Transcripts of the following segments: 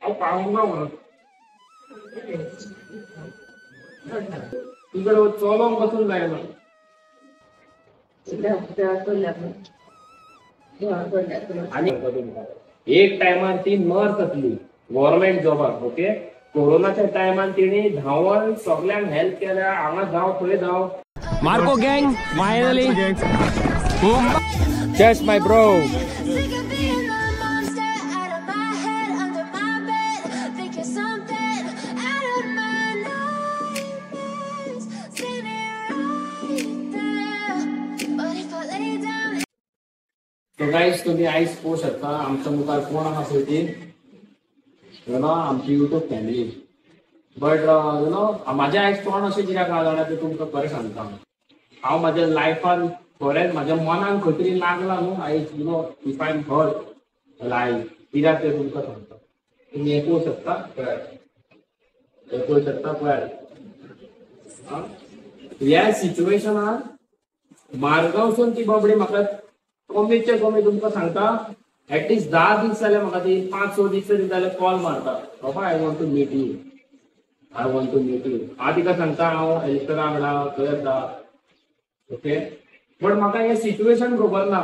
हांव पावूंक ना म्हणून तिकडे चलोंक पसून जायना. आनी एक टायमार ती नर्स आसली गव्हर्मेंट जॉबाक. ओके, कोरोनाच्या टायमान तिणे धांवन सगल्यांक हेल्प केल्या. हांगा धांव थंय धांव. Marco gang finally. Cheers my bro. So guys, तुम्ही आयज पळोवंक शकता आमच्या मुखार कोण आसा पळय ती, you know, आमची YouTube family. But you know, म्हाजें आयज तोंड अशें कित्याक आहा जाणा तें तुमकां खरें सांगता. हांव म्हाज्या लायफान खरेंच म्हाज्या मनान खंय तरी लागला न्हू आयज, you know, if I am hurt life कित्याक तें तुमकां सांगता. तुमी हें पळोवंक शकता पळयात, हें पळोवंक शकता पळयात. ह्या सिच्युएशनान मार्गावसून ती बाबडी म्हाका कमीचे कमी तुमकां सांगता एटलिस्ट 10 दीस जाले म्हाका ती 5-6 दीस तरी जाले कॉल मारता, बाबा I want to meet you, I want to meet you. हांव तिका सांगता हांव एलिस्टरा वांगडा थंय येता. ओके, बट म्हाका हें सिच्युएशन खबर ना.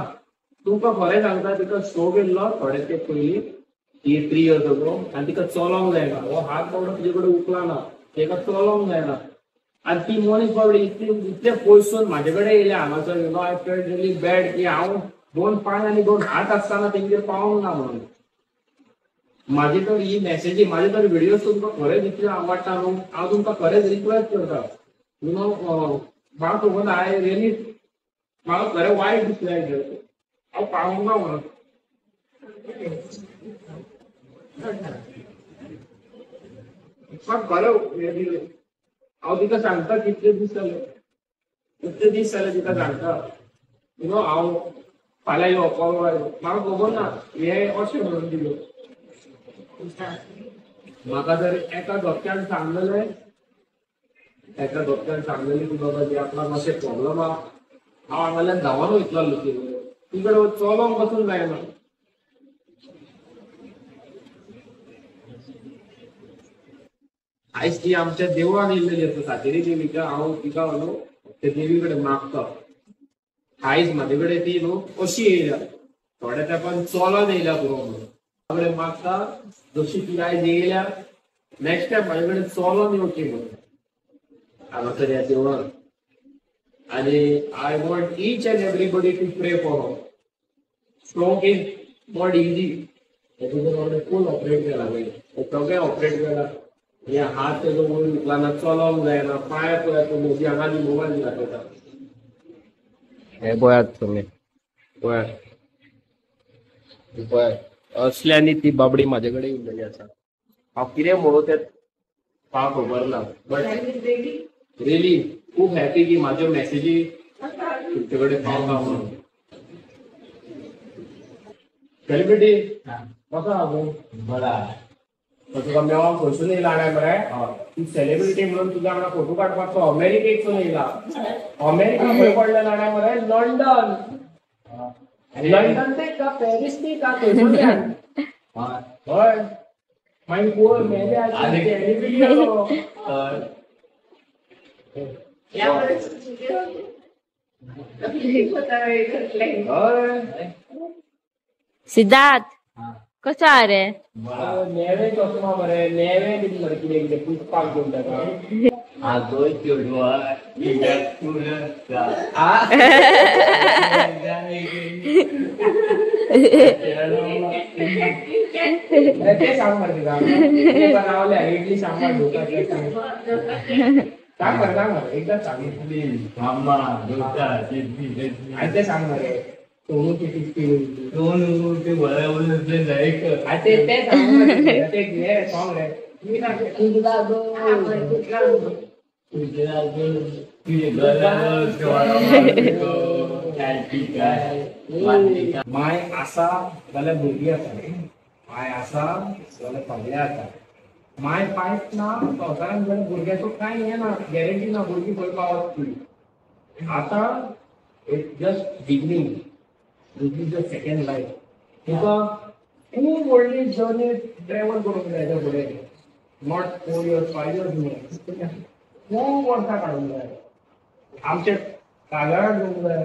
तुमकां खरें सांगता, तिका स्ट्रोक येयल्लो थोडे ते पयलीं, ती 3 इयर्स अगो, आनी तिका चलोंक जायना. हो हात बाबडो तिजे कडेन उखलना, तिका चलोंक जायना. आनी ती मनीस बाबडी इतले पयसून म्हाजे कडेन येयल्या हांगासर. You know, I felt really bad की हांव 2 पांय आनी 2 हात आसतना तेंगेर पावोंक ना म्हणून. म्हाजी तर ही मॅसेजी, म्हाजे तर व्हिडियोज तुमकां खरेंच इतले आवडटा न्हू, हांव तुमकां खरेंच रिक्वेस्ट करता, you know, म्हाका खबर ना, I really म्हाका खरें वायट दिसलें हांव पावोंक ना म्हणून. खरें हें दिलें. हांव तिका सांगता कितले दीस जाले, कितले दीस जाले तिका सांगता, you know, हांव फाल्यां यो परवां यो, म्हाका खबर ना हें अशें म्हणून दिलें. म्हाका जर एका धपक्यान सांगलेलें, एका धपक्यान सांगलेलें की बाबा जी आपणाक मातशें प्रॉब्लम आहा, हांव हांगाल्यान धांवन वयतलो तिकडे चलोंक पसून जायना. आयज ती आमच्या देवळान येयल्लेली आसा, सातेरी देवीच्या. हांव तिका न्हू ते देवी कडेन मागता. आयज म्हाजे कडेन ती न्हू अशी येयल्या, थोड्या तेंपान चलोन येयल्या पुरो म्हणून कडेन मागता. जशी ती आयज येयल्या, नेक्स्ट टायम म्हाजे कडेन चलोन येवची म्हणून हांगासर ह्या देवळान. आनी I want each and everybody to pray for her. Stroke is not easy. तुजें फूल ऑपरेट केला पळय, सगळें ऑपरेट केला. हे हात तेजो वयर उखलना, चलोंक जायना, पांय पळयात तुमी, हांगा दी मोबायल दाखयता. हे पळयात तुमी, पळयात पळयात असल्यानी ती बाबडी म्हाजे कडेन येयल्लेली आसा. हांव कितें म्हणूं तें म्हाका खबर ना, बट रियली खूब हॅपी की म्हाज्यो मॅसेजी तुमचे कडेन पावता म्हणून. सेलिब्रिटी कसो आहा तूं? बरा. तुका मेळोंक खंयसून येयला हांगा मरे? तूं सेलिब्रिटी म्हणून तुज्या वांगडा फोटो काडपाक तो अमेरिकेकसून येयला. अमेरिका खंय पडलें जाणा मरे? लंडन. लंडन ते का पॅरीस ते का थंयसून. हय, मागीर कोण मेले सेलिब्रिटी. हय सिद्धार्थ कसो आहा रे? नेवे चश्मा मरे, नेवे कितें मरे, कितें कितें पुष्पाक घेवन ताका. आगो चेडवा कित्याक तूं रडटा? ते सांग मरे तिका, रावल्या इडली सांबार डोसा सांग मरे, सांग मरे एकदा सांग. इडली सांबार डोसा चटणी. आनी ते सांग मरे सोनूची टिप्पी. सोनू ते बरें उलयतलें जायक. ते ते सांग ते हे सॉंग रे. माय आसा जाल्यार भुरगीं आसा, माय आसा जाल्यार सगळें आसा. माय पायच ना संवसारांत जाल्यार भुरग्याचो कांय हें ना, गॅरंटी ना भुरगीं खंय पावत ती. आतां it's just beginning, this is the second life. तुका खूब व्हडली जर्नी ट्रॅवल करूंक जाय फुडें. Not 4 years 5 years न्हय, खूब वर्सां काडूंक जाय. आमचे कागाळ घेवंक जाय.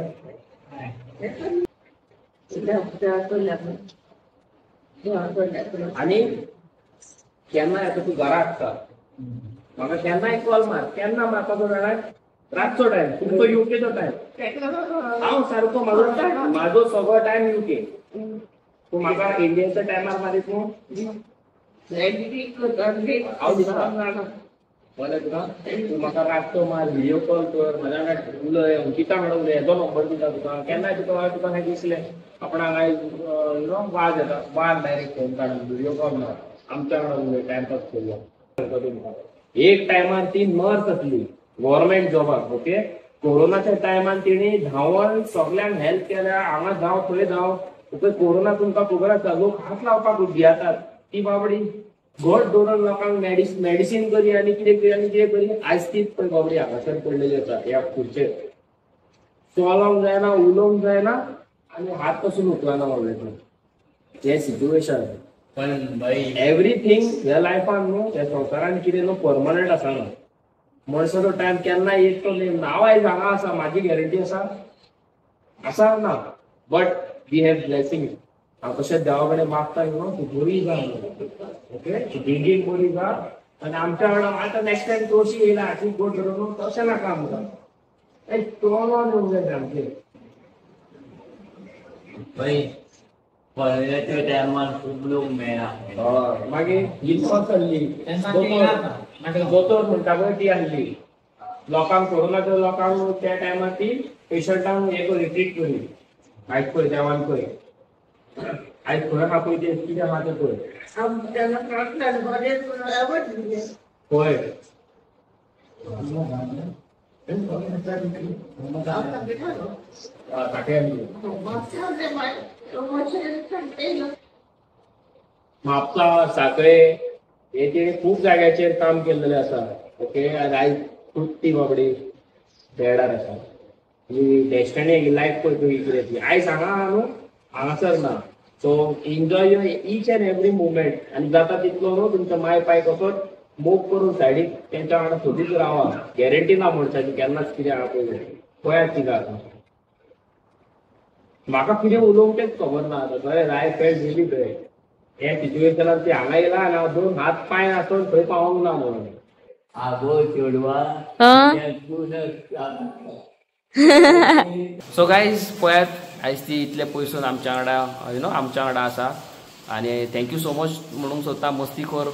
आनी केन्ना येता तूं घरा आसता, म्हाका केन्नाय कॉल मार, केन्ना मारता तो जाणा, रातचो टायम, तुमचो युकेचो टायम. हांव सारको म्हाजो सगळो टायम युके. तूं म्हाका इंडियेच्या टायमार मारीत न्हू. हांव दिसता बरें तुका, तूं म्हाका रातचो मार, व्हिडियो कॉल कर, म्हज्या वांगडा उलय, अंकिता वांगडा उलय, हेजो नंबर दिता तुका. केन्नाय तुका तुका हें दिसलें आपणाक आयज you know वाज येता, मार डायरेक्ट फोन काडून व्हिडियो कॉल मार, आमच्या वांगडा उलय, टायमपास करुया. एक टायमार ती नर्स आसली गव्हर्मेंट जॉबाक. ओके, कोरोनाच्या टायमान तिणी धांवन सगल्यांक हेल्प केल्या, हांगा धांव थंय धांव. ओके, कोरोना तुमकां खबर आसा, लोक हात लावपाक भियेतात. ती बाबडी घट दवरून लोकांक मेडिसीन करी आनी कितें करी आनी कितें करी. आयज तीच पळय बाबडी हांगासर पडलेली आसा ह्या खुर्चेर. चलोंक जायना, उलोवंक जायना आनी हात पसून उखलना बाबडेचो. हें सिच्युएशन. पण एवरीथींग ह्या लायफान न्हू, ह्या संवसारान कितें न्हू परमनंट आसना. मनशाचो टायम केन्ना येत तो न्ही. हांव आयज हांगा आसा, म्हाजी गॅरंटी आसा आसा ना, बट we have blessing. हांव तशेंच देवा कडेन मागता न्हू, तूं बरी जा, ओके, बेगीन बरी जा. आनी आमच्या वांगडा आतां नेक्स्ट टायम तूं अशी येयला हातीक बोट धरून, तशें नाका आमकां. चलोन येवंक जाय सामकें. कोरोनाच्या टायमार खूब लोक मेळ्ळा. हय, मागीर इतको चल्ली दोतोर म्हणटा पळय ती आसली. लोकांक कोरोनाच्या लोकांक त्या टायमार ती पेशंटांक हें करी, ट्रीट करी. आयज पळय देवान पळय, आयज खंय आहा पळय तें कितें आहा तें पळय. पळय म्हापसा, साखळे हे तिणें खूब जाग्याचेर काम केल्लेलें आसा. ओके, आनी आयज खूब ती बाबडी बेडार आसा. ही डेस्टनी लायफ पळय तुजी कितें ती. आयज हांगा न्हू हांगासर ना. So enjoy your each and every moment. आनी जाता तितलो न्हू तुमच्या माय पाय कसोच मोग करून सायडीक तेंच्या वांगडा सोदीत रावा. गॅरंटी ना मनशाची केन्नाच कितें आहा पळय. पळयात तिका आतां म्हाका कितें उलोवंक तेंच खबर ना आतां. खरें, I felt really bad. हे सिच्युएशनान ती हांगा येयला आनी हांव दोन हात पांय आसून थंय पावोंक ना म्हणून. आगो चेडवा. सो गायज पळयात, आयज ती इतले पयसून आमच्या वांगडा you know आमच्या वांगडा आसा. आनी thank you so much म्हणूंक सोदता मस्तीखोर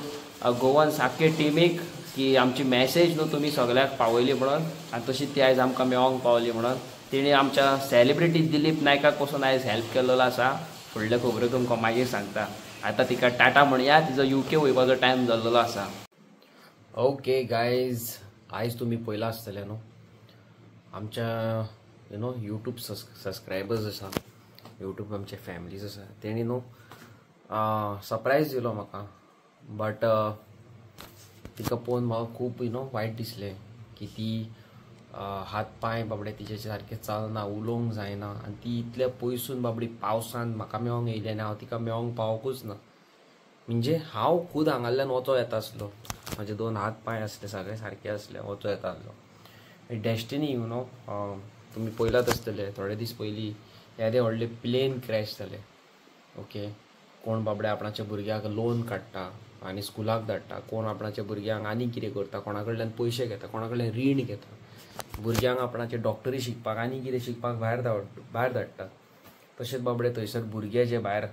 गोवन सारके टिमीक की आमची मॅसेज न्हू तुमी सगळ्याक पावयली म्हणून. आनी तशीच ती आयज आमकां मेळोंक पावली म्हणून. तिणें आमच्या सेलिब्रिटी दिलीप नायकाक पसून आयज हेल्प केल्लो आसा. फुडल्यो खबऱ्यो तुमकां मागीर सांगता. आतां तिका टाटा म्हणया, तिजो युके वयपाचो टायम जाल्लो आसा. ओके गायज, आयज तुमी पळयलां आसतलें न्हू आमच्या you know YouTube subscribers आसा, यूट्यूब आमचे फॅमिलीज आसा, तेणी न्हू सरप्रायज दिलो म्हाका. बट तिका पळोवन म्हाका खूब you know वायट दिसलें की ती हात पांय बाबडे तिचे सारके चलना, उलोवंक जायना, आनी ती इतले पयसून बाबडी पावसान म्हाका मेळोंक येयली आनी हांव तिका मेळोंक पावकूच ना. म्हणजे हांव खूद हांगाल्यान वचो येता आसलो, म्हाजे दोन हात पांय आसले सगळे सारके आसले, वचो येता आसलो. डेस्टिनी you know तुमी पळयलात आसतले, थोडे दीस पयलीं येदे व्हडले प्लेन क्रॅश जाले. ओके, कोण बाबडे आपणाच्या भुरग्याक लोन काडटा आनी स्कुलाक धाडटा, कोण आपणाच्या भुरग्यांक आनी कितें करता, कोणा कडल्यान पयशे घेता, कोणा कडल्यान रीण घेता, भुरग्यांक आपणाचे डॉक्टरी शिकपाक आनी कितें शिकपाक भायर धाडटा. तशेंच बाबडे थंयसर भुरगे जे भायर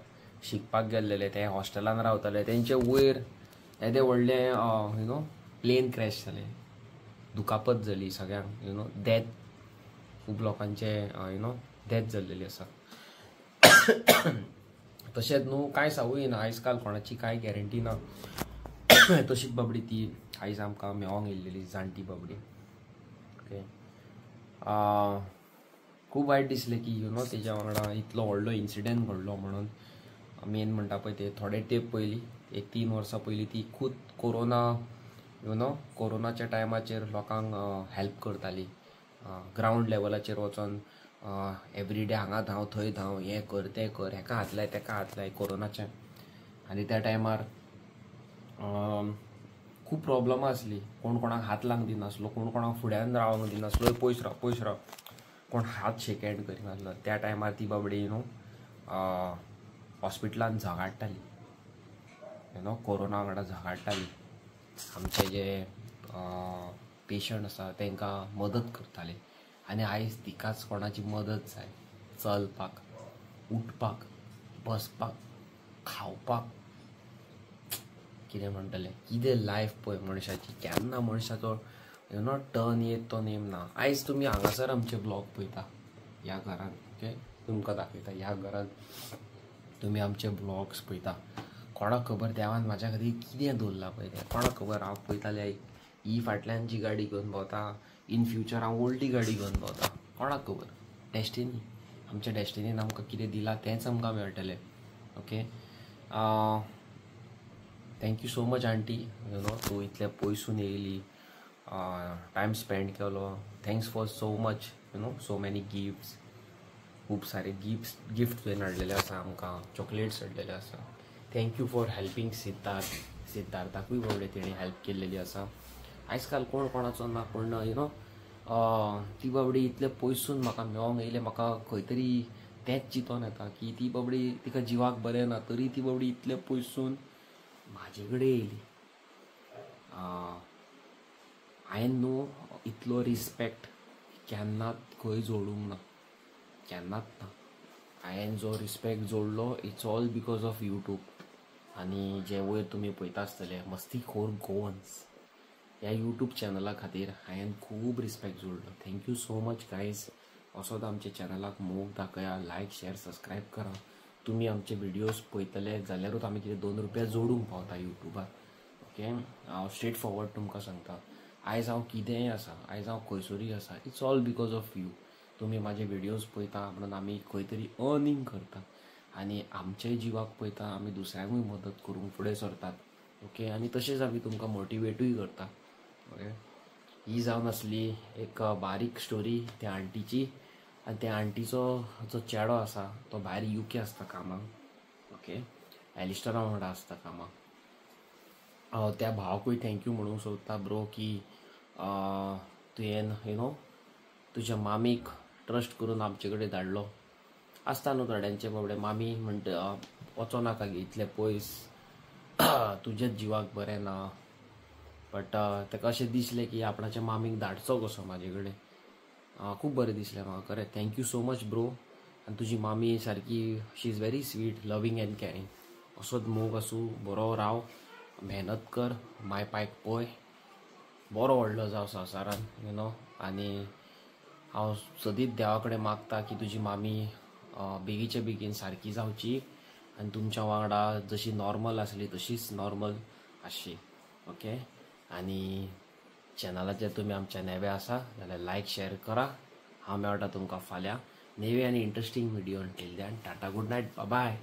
शिकपाक गेल्लेले ते हॉस्टेलान रावताले, तेंचे वयर येदे व्हडले you know plane crash जाले, दुखापत जाली सगळ्यांक, you know death, खूब लोकांचे you know death जाल्लेली आसा. तशेंच न्हू कांय सांगूं ना, आयज काल कोणाची कांय गॅरंटी ना. तशीच बाबडी ती आयज आमकां मेळोंक येयल्लेली जाणटी बाबडी. ओके, खूब वायट दिसलें की you know तेज्या वांगडा इतलो व्हडलो इन्सिडंट घडलो म्हणून. मेन म्हणटा पळय ते थोडे तेंप पयलीं, एक 3 वर्सां पयलीं ती खूद कोरोना you know कोरोनाच्या टायमाचेर लोकांक हेल्प करताली, ग्रावंड लेवलाचेर वचोन एवरीडे हांगा धांव थंय धांव, हें कर तें कर, हेका हात लाय तेका हात लाय कोरोनाचें. आनी त्या टायमार खूब प्रॉब्लमां आसली. कोण कोणाक हात लावंक दिनासलो, कोण कोणाक फुड्यान रावंक दिनासलो, पयस राव पयस राव, कोण हात शेक हँड करिनासलो. त्या टायमार ती बाबडी न्हू हॉस्पिटलान झगाडटाली, you know corona वांगडा झगाडटाली. आमचे जे पेशंट आसा तांकां मदत करताले. आनी आयज तिकाच कोणाची मदत जाय, चलपाक, उठपाक, बसपाक, खावपाक. कितें म्हणटलें, कितें लायफ पळय मनशाची. केन्ना मनशाचो you know turn येत तो नेम ना. आयज तुमी हांगासर आमचे ब्लॉग पळयता ह्या घरान, ओके, तुमकां दाखयता ह्या घरान तुमी आमचे ब्लॉग्स पळयता. कोणाक खबर देवान म्हाज्या खातीर कितें दवरलां पळय तें, कोणाक खबर. हांव पळयतालें ही फाटल्यान जी गाडी घेवन भोंवता, इन फ्युचर हांव व्हडली गाडी घेवन भोंवता, कोणाक खबर. डेस्टिनी, आमच्या डेस्टिनीन आमकां कितें दिलां तेंच आमकां मेळटलें. Okay, thank you so much aunty, you know तूं इतलें पयसून येयली, टायम स्पेंड केलो. Thanks for so much, you know so many gifts. खूब सारे गिफ्ट तुवें हाडलेले आसा आमकां, चॉकलेट्स हाडलेले आसा. Thank you for helping Siddharth. सिद्धार्थाकूय बाबडे तेणी हेल्प केल्लेली आसा. आयज काल कोण कोणाचो ना, पूण you know ती बाबडी इतले पयसून म्हाका मेळोंक येयलें. म्हाका खंय तरी तेंच चिंतोन येता की ती बाबडी तिका जिवाक बरें ना तरी ती बाबडी इतले पयसून म्हाजे कडेन येयली. हांवें न्हू इतलो रिस्पेक्ट केन्नाच खंय जोडूंक ना, केन्नाच ना. हांवें जो रिस्पेक्ट जोडलो it's all because of YouTube. आनी जे वयर तुमी पळयता आसतले मस्तीखोर गोवन्स ह्या यूट्यूब चॅनला खातीर हांवें खूब रिस्पेक्ट जोडलो. Thank you so much guys. असोच आमच्या चॅनलाक मोग दाखया, लायक शेअर सबस्क्रायब करा. तुमी आमचे व्हिडियोज पळयतले जाल्यारूच आमी कितें 2 रुपया जोडूंक पावता यूट्यूबार. ओके, हांव स्ट्रेट फॉरवर्ड तुमकां सांगता, आयज हांव कितेंय आसा, आयज हांव खंयसरूय आसा, it's all because of you. तुमी म्हाजे व्हिडियोज पळयता म्हणून आमी खंय तरी अर्निंग करता आनी आमच्याय जिवाक पळयता, आमी दुसऱ्यांकूय मदत करूंक फुडें सरतात. ओके, आनी तशेंच आमी तुमकां मोटिवेटूय करता. ओके, ही जावन आसली एक बारीक स्टोरी त्या आंटीची. आनी त्या आंटीचो जो चेडो आसा तो भायर युके आसता कामाक. ओके, एलिस्टरा वांगडा आसता कामाक. हांव त्या भावाकूय thank you म्हणूंक सोदता ब्रो की तुवें you know तुज्या मामीक ट्रस्ट करून आमचे कडेन धाडलो. आसता न्हू थोड्यांचे बाबडे मामी म्हणटा वचो नाका गे इतलें पयस, तुज्याच जिवाक बरें ना. बट ताका अशें दिसलें की आपणाच्या मामीक धाडचो कसो म्हाजे कडेन. खूब बरें दिसलें म्हाका खरें. Thank you so much bro. आनी तुजी मामी सारकी, she is very sweet, loving and caring. असोच मोग आसूं, बरो राव, मेहनत कर, माय पायक पळय, बरो व्हडलो जावं संवसारान, you know. आनी हांव सदींच देवा कडेन मागता की तुजी मामी बेगीचे बेगीन सारकी जावची आनी तुमच्या वांगडा जशी नॉर्मल आसली तशीच नॉर्मल आसची. ओके, आनी चॅनलाचेर तुमी आमच्या नवे आसा जाल्यार लायक शेअर करा. हांव मेळटा तुमकां फाल्यां नवे आनी interesting video. Until then tata, good night, bye.